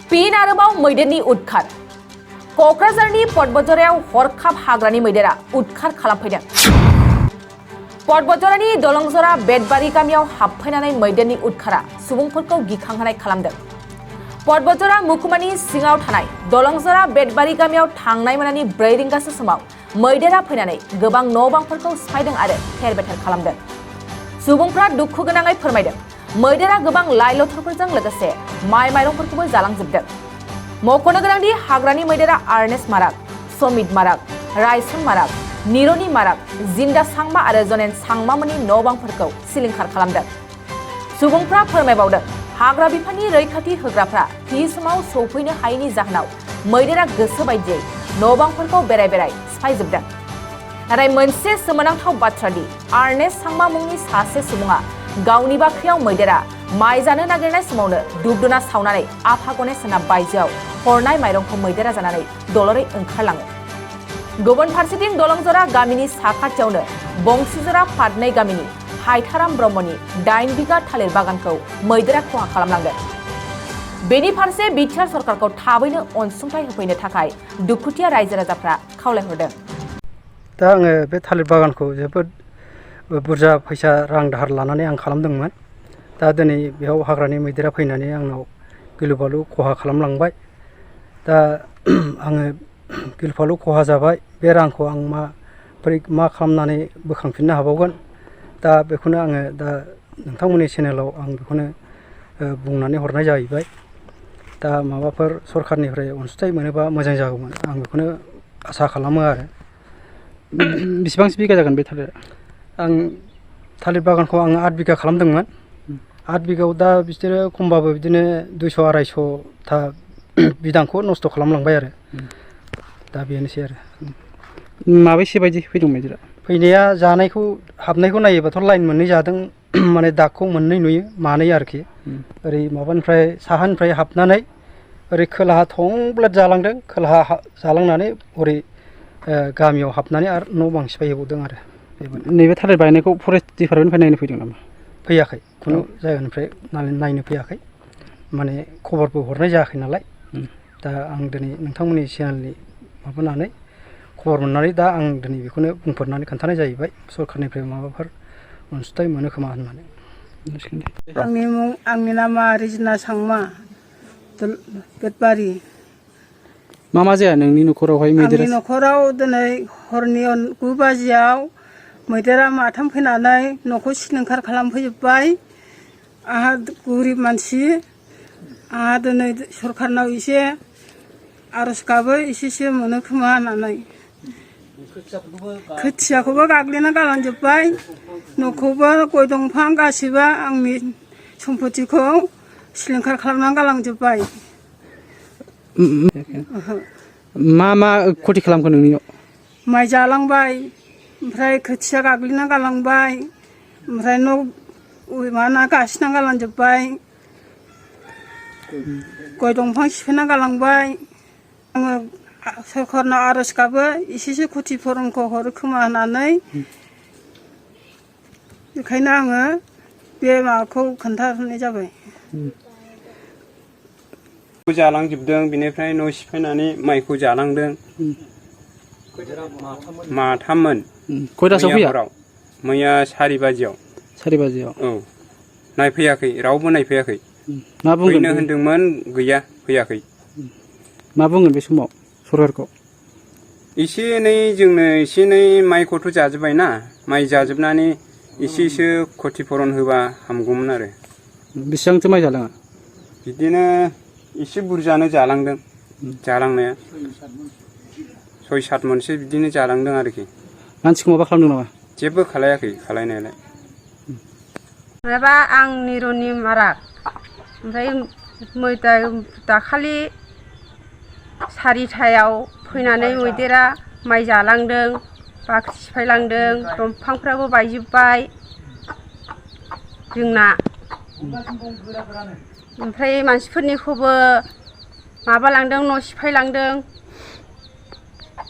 फिन आरोबाव मैदेरनि उदखार क'क्राझारनि पटबजरायाव हरखाब हाग्रानि मैदेरा उदखार खालामफैदों। पटबजरानि दलंजरा बेटबारि गामियाव हाबफैनानै मैदेरनि उदखारा सुबुंफोरखौ गिखांहोनाय खालामदों। पटबजरा मुखुमानि सिङाव थानाय दलंजरा बेटबारि गामियाव थांनाय मोनानि 4 रिंगासो समाव मैदेरा फैनानै गोबां न'-बांफोरखौ सिफायदों आरो थेर-बेथेर खालामदों। सुबुंफ्रा दुखु गोनाङै फोरमायदों मैदेरा गोबां लाइ-लथरफोरजों लोगोसे माइ-माइरंफोरखौबो जालांजोबदों। मख'नो गोनांदि हाग्रानि मैदेरा आर्नेस्ट माराग, समित माराग, रायसन माराग, निरनि माराग, जिन्दा सांमा आरो जनेन सांमामोननि न'-बांफोरखौ सिलिंखार खालामदों। सुबुंफ्रा फोरमायबावदों हाग्रा बिफाननि रैखाथि होग्राफ्रा थि समाव सौफैनो हायैनि जाहोनाव मैदेरा गोसो बायदियै न'-बांफोरखौ बेराय-बेराय सिफायजोबदों। नाथाय मोनसे सोमोनांथाव बाथ्रादि आर्नेस्ट सांमा मुंनि सासे सुबुङा गावनि बाख्रियाव मैदेरा माइ जानो नागिरनाय समावनो दुब-दुना सावनानै आफा गणेश होनना बायजोआव हरनाय माइरंखौ मैदेरा जानानै दलरै ओंखारलाङो। गुबुन फारसेथिं दलंजरा गामिनि साखाथियावनो बंसिजरा फादनै गामिनि हायथाराम ब्रह्मनि 8 बिगा थालिर बागानखौ मैदेरा खहा खालामलांदों। बेनि फारसे बिटिआर सरकारखौ थाबैनो अनसुंथाइ होफैनो थाखाय दुखुथिया रायजो राजाफ्रा खावलायहरदों। दा आङो बे थालिर बागानखौ जोबोद बुरजा फैसा रां दाहार लानानै आं खालामदोंमोन। दा दिनै बेयाव हाग्रानि मैदेरा फैनानै आंनाव गिलु-बालु खहा खालामलांबाय। दा आङो गिलु-बालु खहा जाबाय। बे रांखौ आं मा खालामनानै बोखांफिननो हाबावगोन। दा बेखौनो आङो दा नोंथांमोननि चेनेलाव आं बेखौनो बुंनानै हरनाय जाहैबाय। दा माबाफोर सरखारनिफ्राय अनसुंथाइ मोनोबा मोजां जागौमोन आं बेखौनो आसा खालामो आरो। बेसेबांसो बिगा जागोन बे थालिरा? आं थालिर बागानखौ आं 8 बिगा खालामदोंमोन। 8 बिगायाव दा बिसोरो खमबाबो बिदिनो 200-250 था बिदांखौ नस्थ' खालामलांबाय आरो। दा बेनोसै आरो। माबैसे बायदि फैदों मैदेरा? फैनाया जानायखौ हाबनायखौ नायोबाथ' लाइन मोननै जादों। माने दागखौ मोननै नुयो, मानै आरोखि। ओरै माबानिफ्राय साहानिफ्राय हाबनानै ओरै खोलाहा थंब्लेट जालांदों। खोलाहा जालांनानै ओरै गामियाव हाबनानै आरो न' बां सिफायहैबावदों आरो। नैबे थालिर बायनायखौ फरेस्ट डिपार्टमेन्टनिफ्राय नायनो फैदों नामा? फैयाखै, खुनु जायगानिफ्राय नायनो फैयाखै। माने खबरबो हरनाय जायाखै नालाय। दा आं दिनै नोंथांमोननि चेनेलनि माबानानै खबर मोननानै दा आं दिनै बेखौनो बुंफोरनानै खोन्थानाय जाहैबाय सरखारनिफ्राय माबाफोर अनसुंथाइ मोनो खोमा होननानै। आंनि नामा रिजिना सांमा, बेटबारि। मा जाया नोंनि न'खरावहाय मैदेरा? आंनि न'खराव दिनै हरनि 9 बाजियाव मैदेरा माथाम फैनानै न'खौ सिलिंखार खालामफैजोब्बाय। आंहा गोरिब मानसि, आंहा दिनै सरखारनाव एसे आर'ज गाबो एसेसो मोनो खोमा होननानै। खोथियाखौबो गाग्लिना गालांजोब्बाय, न'खौबो गय दंफां गासिबो आंनि सम्पतिखौ सिलिंखार खालामनानै गालांजोब्बाय। मा खथि खालामखो नोंनियाव? माइ जालांबाय, ओमफ्राय खोथिया गाग्लिना गालांबाय, ओमफ्राय न' गासिना गालांजोब्बाय, गय दंफां सिफायना गालांबाय। आङो सरखारनाव आर'ज गाबो एसेसो क्षतिपुरनखौ हरो खोमा होननानै। बेखायनो आङो बे माबाखौ खोन्थाहरनाय जाबाय। जालांजोबदों, बिनिफ्राय न' सिफायनानै माइखौ जालांदों। माथाममोन। खयथासोआव फैया? मैया 4 बाजियाव। 4 बाजियाव? औ, नायफैयाखै, रावबो नायफैयाखै। मा बुंगोन? फैनो होनदोंमोन, गैया, फैयाखै। मा बुंगोन बे समाव सरखारखौ? एसे एनै जोंनो एसे एनै माइखौथ' जाजोब्बायना, माइ जाजोबनानै एसेसो क्षतिपुरन होबा हामगौमोन आरो। बेसेबांथो माइ जालाङा? बिदिनो एसे बुरजानो जालांदों, जालांनाया 6-7 मनसो बिदिनो जालांदों आरोखि। मानसिखौ माबा खालामदों नामा? जेबो खालायाखै, खालायनायालाय। माबा आं निरनि माराग, ओमफ्राय दाखालि 4टायाव फैनानै मैदेरा माइ जालांदों, बाख्रि सिफायलांदों, दंफांफ्राबो बायजोब्बाय जोंना। ओमफ्राय मानसिफोरनिखौबो माबालांदों, न' सिफायलांदों।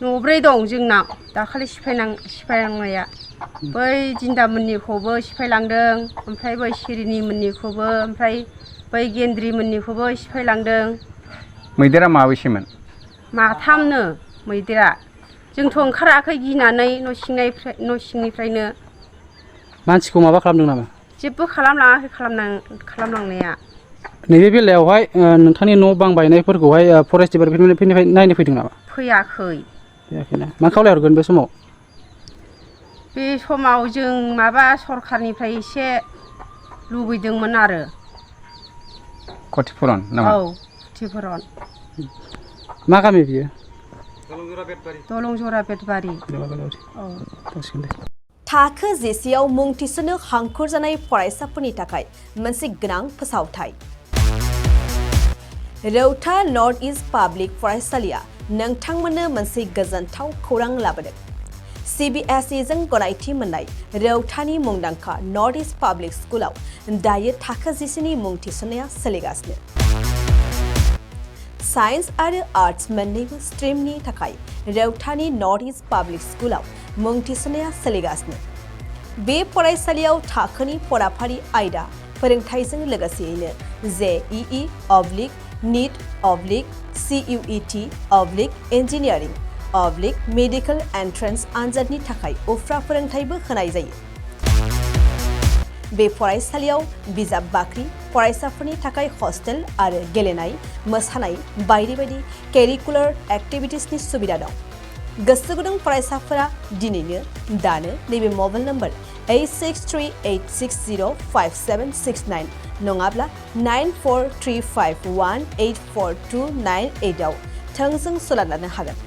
न'4 दं जोंनाव दाखालि सिफायलांनाया। बै जिन्दामोननिखौबो सिफायलांदों, ओमफ्राय बै सिरिनि मोननिखौबो, ओमफ्राय बै गेन्द्रि मोननिखौबो सिफायलांदों। मैदेरा माबैसेमोन माथामनो मैदेरा जोंथ' ओंखाराखै गिनानै न' सिंनिफ्रायनो मानसिखौ माबा खालामदों नामा जेबो खालामलाङाखै खालामलांनाया नैबे बेलायावहाय नोंथांनि न' बां बायनायफोरखौहाय फरेस्ट डिपार्टमेन्टनिफ्राय नायनो फैदों नामा फैयाखै फैयाखैना मा खावलायहरगोन बे समाव जों माबा सरखारनिफ्राय एसे लुबैदोंमोन आरो क्षतिपुरन नामा औ क्षतिपुरन मा गामि बियो दलंजरा बेटबारि औ थाखो जिसेयाव मुं थिसननो हांखुर जानाय फरायसाफोरनि थाखाय मोनसे गोनां फोसावथाय रौता नर्थ इस्ट पाब्लिक फरायसालिया नोंथांमोननो मोनसे गोजोनथाव खौरां लाबोदों CBSE जों गनायथि मोननाय रौतानि मुंदांखा नर्थ इस्ट पाब्लिक स्कुलाव दायो थाखो जिसेनि मुं थिसननाया सोलिगासिनो साइन्स आरो आर्ट्स मोन्नैबो स्ट्रिमनि थाखाय रौतानि नर्थ इस्ट पाब्लिक स्कुलाव मुं थिसननाया सोलिगासिनो बे फरायसालियाव थाखोनि फराफारि आयदा फोरोंथाइजों लोगोसेयैनो JEE NEET CUET engineering medical entrance आनजादनि थाखाय उफ्रा फोरोंथाइबो होनाय जायो बे फरायसालियाव बिजाब बाख्रि फरायसाफोरनि थाखाय हस्टेल आरो गेलेनाय मोसानाय बायदि बायदि केरिकुलार एक्टिभिटिसनि सुबिदा दं गोसो गुदुं फरायसाफोरा दिनैनो दानो नैबे मबाइल नम्बर 8638605769 नङाब्ला 9435184298 आव थोंजों सलाद लानो हागोन